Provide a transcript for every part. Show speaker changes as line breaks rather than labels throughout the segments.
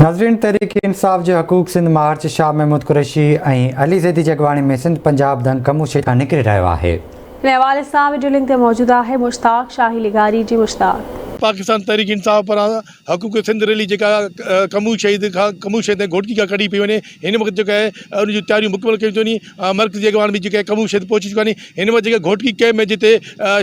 ناظرين تحريڪ انصاف جي حقوق سنڌ مارچ شاهه محمود قريشي ۽ علي زيدي جي اڳواڻي ۾ سنڌ پنجاب دنگ ڪموشي کان نڪري رهيو آهي.
ان حوالي سان وڊيو لنڪ تي موجود آهي مشتاق شاهي لغاري جي مشتاق.
پاڪستان تحريڪ انصاف پاران حقوق سنڌ ريلي جيڪا ڪمو شهيد کان ڪمو شهيد ۽ گهوٽڪي کان ڪڍي پئي وڃي هن وقت جيڪا آهي ان جون تياريون مڪمل ڪيون پيون وڃن مرڪزي اڳواڻ به جيڪي ڪمو شهيد پهچي چڪا آهن هن وقت جيڪا گهوٽڪي ڪئمپ ۾ جتي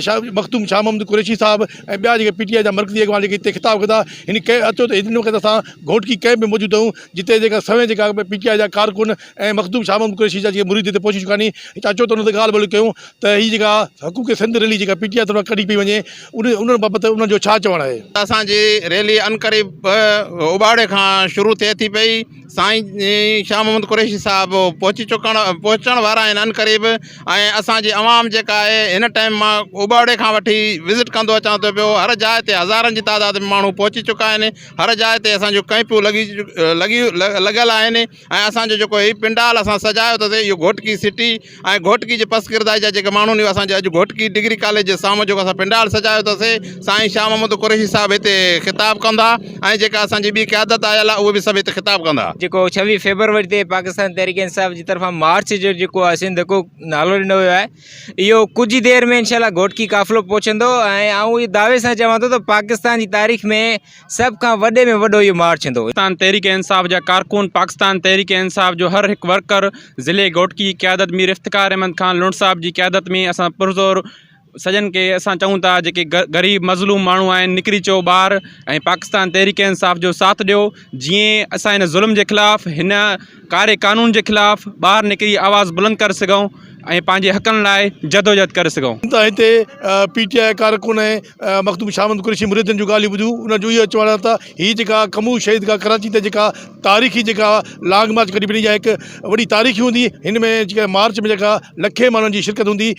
شاهه مخدوم شاهه محمد قريشي صاحب ۽ ٻيا جيڪي پي ٽي آء جا مرڪزي اڳواڻ جيڪي هتي خطاب ڪندا هن ڪئمپ اچو ته هن وقت اسان گهوٽڪي ڪئمپ ۾ موجود آهيون جتي جيڪا سوين جيڪا پي ٽي آء جا ڪارڪن ۽ مخدوم شاهه محمد قريشي جا جيڪي مريد هتي پهچي چڪا آهن اچو ته انهن سان ڳالهه ٻولهه ڪيون ته هي جيڪا حقوق سنڌ ريلي جيڪا پي ٽي آء طرفان ڪڍي پئي وڃي ان انهن بابت انهن جو ڇا چوڻ آهي.
اسان جي ريلي عنقريب اوٻاڙي کان شروع ٿئي ٿي پئي سائين شاهه محمد قريشي صاحب پهچي چڪڻ پهچڻ وارا آهن عنقريب ۽ اسان جي عوام جيڪا آهي هن ٽائيم مان اوٻاوڙي کان وٺي وزٽ ڪندو اچان ٿو پيو هر جاء تي هزارن جي تعداد ۾ ماڻهو پهچي چڪا آهن هر جاء تي اسان جون ڪئمپون لڳي لڳي لڳل آهن ۽ اسان جو جيڪو هي پنڊال اسان سجايو اٿس اهو گهوٽڪي سٽي ۽ گهوٽڪي جي پسگردائي جا جيڪي ماڻهو آهن اسان جي اڄ گهوٽڪي ڊگري ڪاليج جي سامهون جيڪو اسان پنڊال سجايو اٿس سائين شاهه محمد قريشي صاحب هتي خطاب ڪندا ۽ جيڪا اسان جي ٻي قيادت آيل آهي اهي به سڀ هتي خطاب ڪندا.
جيڪو ڇويهه فيبروري تي پاڪستان تحريڪ انصاف جي طرفان مارچ جو جيڪو آهي سنڌ حقوق نالو ڏنو ويو آهي اهو ڪجهه ئي دير ۾ انشاء الله گهوٽڪي قافلو پهچندو ۽ آئون اهو دعوي سان چوان ٿو ته پاڪستان جي تاريخ ۾ سڀ کان وڏي ۾ وڏو اهو مارچ ٿيندو.
پاڪستان تحريڪ انصاف جا ڪارڪن، پاڪستان تحريڪ انصاف جو هر هڪ ورڪر، ضلعي گهوٽڪي جي قيادت مير افتخار احمد خان لنڊ صاحب جي قيادت ۾ اسان پرزور سڄن کي اسان چئون ٿا جيڪي غريب مظلوم ماڻهو آهن نڪري اچو ٻاهر ۽ پاڪستان تحريڪ انصاف جو ساٿ ڏيو جيئن اسان هن ظلم جي خلاف هن ڪاري قانون جي خلاف ٻاهر نڪري آواز بلند ڪري سگهون ۽ پنهنجي حقن لاء جدوجهد ڪري سگهون.
ته هتي پي ٽي آء ڪارڪن ۽ مخدوم شاهه محمد قريشي مريدن جون ڳالهيون ٻڌيون انهن جو اهو چوڻ آهي ته هي جيڪا ڪمو شهيد کان ڪراچي تائين جيڪا تاريخي جيڪا لانگ مارچ ڪڍي پئي اها هڪ وڏي تاريخي هوندي هن ۾ جيڪا مارچ ۾ جيڪا لکين ماڻهن جي شرڪت هوندي.